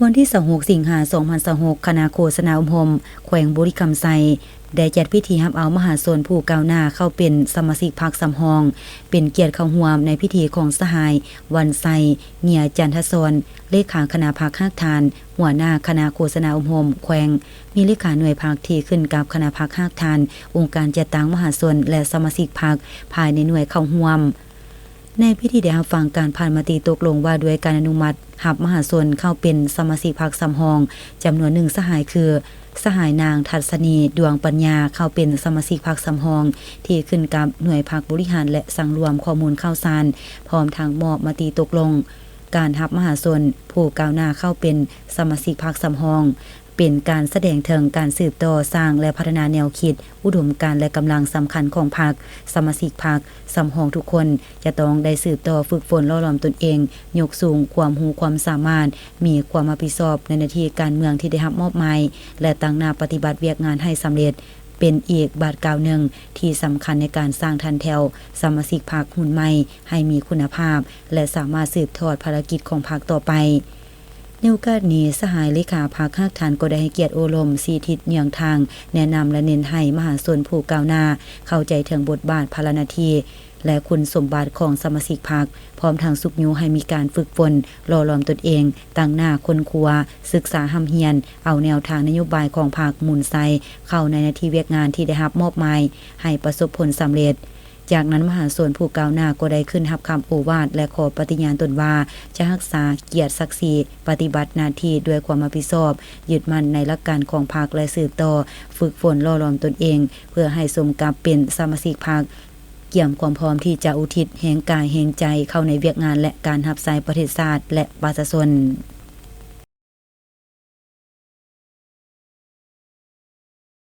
ວັນທີຊາວຫົກ ສິງຫາ ສອງພັນຊາວຫົກ ຄະນະໂຄສະນາອົບຮົມແຂວງບໍລິຄຳໄຊ ໄດ້ຈັດພິທີຮັບເອົາມະຫາຊົນຜູ້ກ້າວໜ້າເຂົ້າເປັນສະມາຊິກພັກສຳຮອງ, ເປັນກຽດເຂົ້າຮ່ວມໃນພິທີຂອງສະຫາຍ ວັນໄຊ ເງຍຈັນທະສອນ ເລຂາຄະນະພັກຮາກຖານ, ຫົວໜ້າຄະນະໂຄສະນາອົບຮົມແຂວງ, ມີເລຂາໜ່ວຍພັກທີ່ຂຶ້ນກັບຄະນະພັກຮາກຖານ, ອົງການຈັດຕັ້ງມະຫາຊົນ ແລະ ສະມາຊິກພັກພາຍໃນໜ່ວຍເຂົ້າຮ່ວມ. ໃນພິທີໄດ້ຮັບຟັງການຜ່ານມະຕິຕົກລົງວ່າດ້ວຍການອະນຸມັດຮັບມະຫາຊົນເຂົ້າເປັນສະມາຊິກພັກສຳຮອງ ຈຳນວນໜຶ່ງສະຫາຍ ຄື ສະຫາຍນາງ ທັດສະນີ ດວງປັນຍາ ເຂົ້າເປັນສະມາຊິກພັກສຳຮອງ ທີ່ຂຶ້ນກັບໜ່ວຍພັກບໍລິຫານ ແລະ ສັງລວມຂໍ້ມູນຂ່າວສານ, ພ້ອມທັງມອບມະຕິຕົກລົງ ການຮັບມະຫາຊົນຜູ້ກ້າວໜ້າເຂົ້າເປັນສະມາຊິກພັກສຳຮອງ ເປັນການສະແດງເຖິງການສືບຕໍ່ສ້າງ ແລະ ພັດທະນາແນວຄິດ, ອຸດົມການ ແລະ ກຳລັງສຳຄັນຂອງພັກ. ສະມາຊິກພັກສຳຮອງທຸກຄົນຈະຕ້ອງໄດ້ສືບຕໍ່ຝຶກຝົນຫຼໍ່ຫຼອມຕົນເອງ, ຍົກສູງຄວາມຮູ້ຄວາມສາມາດ, ມີຄວາມຮັບຜິດຊອບໃນໜ້າທີ່ການເມືອງທີ່ໄດ້ຮັບມອບໝາຍ ແລະ ຕັ້ງໜ້າປະຕິບັດວຽກງານໃຫ້ສຳເລັດ, ເປັນອີກບາດກ້າວໜຶ່ງທີ່ສຳຄັນໃນການສ້າງຖັນແຖວສະມາຊິກພັກຮຸ່ນໃໝ່ໃຫ້ມີຄຸນນະພາບ ແລະ ສາມາດສືບທອດພາລະກິດຂອງພັກຕໍ່ໄປ. ໃນໂອກາດນີ້, ສະຫາຍເລຂາພັກຮາກຖານກໍໄດ້ໃຫ້ກຽດໂອ້ລົມ, ຊີ້ທິດເຍືອງທາງ, ແນະນຳ ແລະ ເນັ້ນໃຫ້ມະຫາຊົນຜູ້ກ້າວໜ້າເຂົ້າໃຈເຖິງບົດບາດ, ພາລະໜ້າທີ່ ແລະ ຄຸນສົມບັດຂອງສະມາຊິກພັກ, ພ້ອມທັງຊຸກຍູ້ໃຫ້ມີການຝຶກຝົນຫຼໍ່ຫຼອມຕົນເອງ, ຕັ້ງໜ້າຄົ້ນຄວ້າ, ສຶກສາຮ່ຳຮຽນ, ເອົາແນວທາງນະໂຍບາຍຂອງພັກໝູນໃສ່ເຂົ້າໃນໜ້າທີ່ວຽກງານທີ່ໄດ້ຮັບມອບໝາຍໃຫ້ປະສົບຜົນສຳເລັດ. ຈາກນັ້ນ, ມະຫາຊົນຜູ້ກ້າວໜ້າກໍໄດ້ຂຶ້ນຮັບຄຳໂອວາດ ແລະ ຂໍປະຕິຍານຕົນວ່າ ຈະຮັກສາກຽດສັກສີ, ປະຕິບັດໜ້າທີ່ດ້ວຍຄວາມຮັບຜິດຊອບ, ຍຶດໝັ້ນໃນຫຼັກການຂອງພັກ ແລະ ສືບຕໍ່ຝຶກຝົນຫຼໍ່ຫຼອມຕົນເອງ ເພື່ອໃຫ້ສົມກັບເປັນສະມາຊິກພັກ, ກຽມຄວາມພ້ອມທີ່ຈະອຸທິດແຮງກາຍແຮງໃຈເຂົ້າໃນວຽກງານ ແລະ ການຮັບໃຊ້ປະເທດຊາດ ແລະ ປະຊາຊົນ.